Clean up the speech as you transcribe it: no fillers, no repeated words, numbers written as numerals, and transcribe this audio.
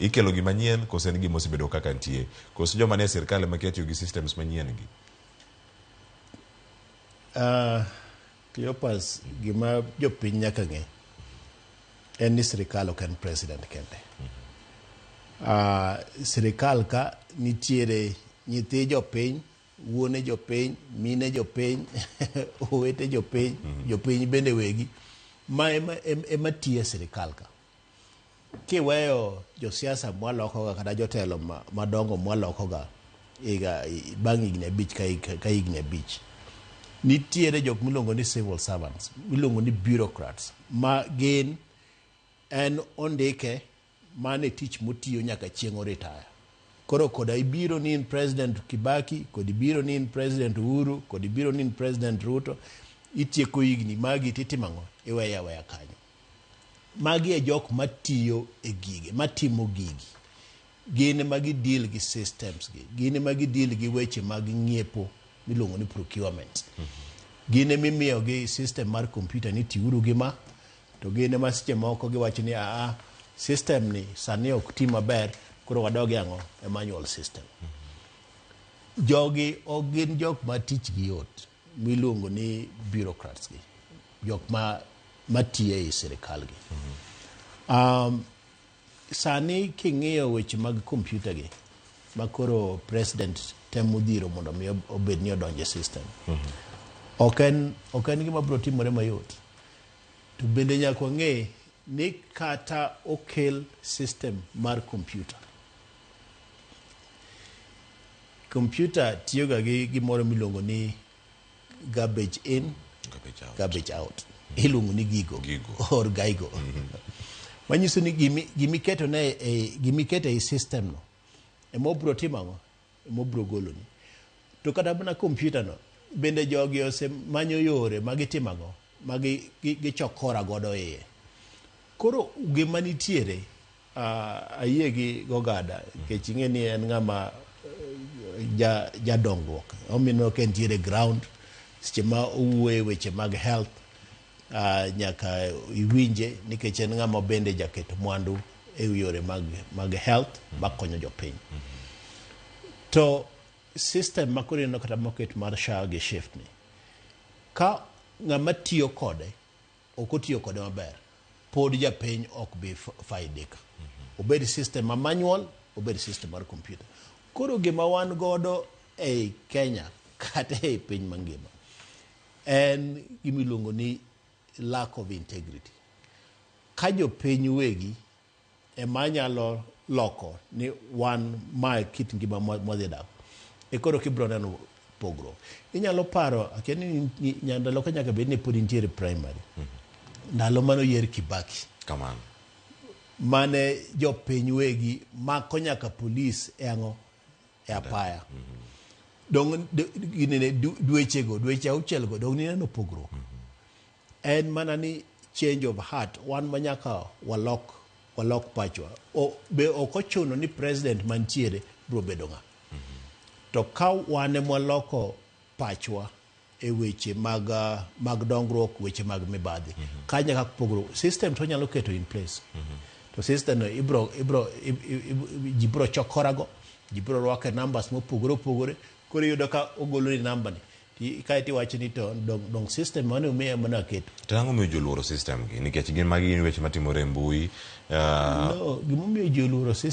Ikelo gima nyien koso en gima osebedo kaka nitie? Koso joma nie sirkal ema kia tiyo gi systems manyien gi? Cleopas, gima jopiny nyaka ng'e en ni sirikal ok en president kende. Sirikal ka nitiere nyithi jopiny, wuone jopiny, mine jopiny, owete jopiny, jopiny bende wegi ma ema tiyo e sirikal ka. Kiweyo josiasa mwalokoga kata jotelo madongo mwalokoga higa bang' higni 5 ka higni 5, nitiere jok miluongo ni civil servants, miluongo ni bureaucrats, ma gin en ondike mane tich motiyo nyaka chieng' oritaya. Koro koda ibiro ni in President Kibaki, kod ibiro ni in President Uhuru, kod ibiro ni in President Ruto, itieko higni magi titimo ang'o? Iweyo aweya kanyo. Magi e jok matiyo e gige, matimo gigi. Gin ema gi deal gi systems gi. Gin ema gi deal gi weche mag ng'iepo miluongo ni procurement. Gin ema imiyo gi system mar computer ni tiuru gi ma, to gin ema seche moko giwacho ni aa, system ni sani ok ti maber, koro wadog e ang'o? E manual system. Jogi ok gin jok ma tich gi yot miluongo ni bureaucrats gi. Jok ma matiyo ei sirikal gi. Sani king'iyo weche mag computer gi ma koro president temo dhiro mondo mi obed ni odonje system. Ok en gima biro timore mayot. To bende nyaka wang'e ni kata okel system mar computer. Computer tiyoga gi gimoro miluongo ni garbage in, garbage out. Garbage out. Iluongo ni gigo. Gigo. Or gaigo. Manyiso ni gimiketo ne e gimiketo ei system no ema obiro timo ang'o? Ema obiro goloni. To kata mana computer no bende jogi osemanyo yore ma gitimo ang'o? Ma gichokora godo iye. Koro gima nitiere ayie gi Gogada nikech ing'e ni en ng'ama jadongruok. Omiyo ka entiere ground seche ma owuoye weche mag health nyaka iwinje nikech en ng'ama bende jaket mwandu e yore mag health makonyo jopiny. To system ma koro ineno kata moket mar SHA gi SHIF ni, ka ng'ama tiyo kode ok otiyo kode maber, pod japiny ok bi faidika. Obed system ma manual, obed system mar computer. Koro gima wan godo ei Kenya kata ei piny mangima en gima iluongo ni lack of integrity. Ka jopiny wegi ema nyalo loko ni wan mae kit ngima mwadhi dak, e koro kibiro neno pogruok. Inyalo paro, akia ni ndalo ka nyaka bed ni pod intiere primary. Ndalo mane oyier Kibaki. Kamano. Mane jopiny wegi mako nyaka polis e ang'o? E apaya. Dong ginene dwechego, dweche 6 go, dong nineno pogruok. En mana ni change of heart, wan ma nyaka walok pachwa. Be ok ochuno ni president mantiere biro bedo ng'a. To ka wan ema waloko pachwa e weche mag dongruok, weche mag mibadhi, ka nyaka pogruok, system to nyalo keto in place. To system no ji biro chokorago, ji biro rwako e numbers mopogore opogore, koro iyudo ka ogolo ni namba ni, kae to iwacho ni to dong system mane umiya mana aketo. To ang'o miyo ji oluoro system gi? Nikech gin magi gin weche matimore e mbui. No, gimomiyo ji oluoro system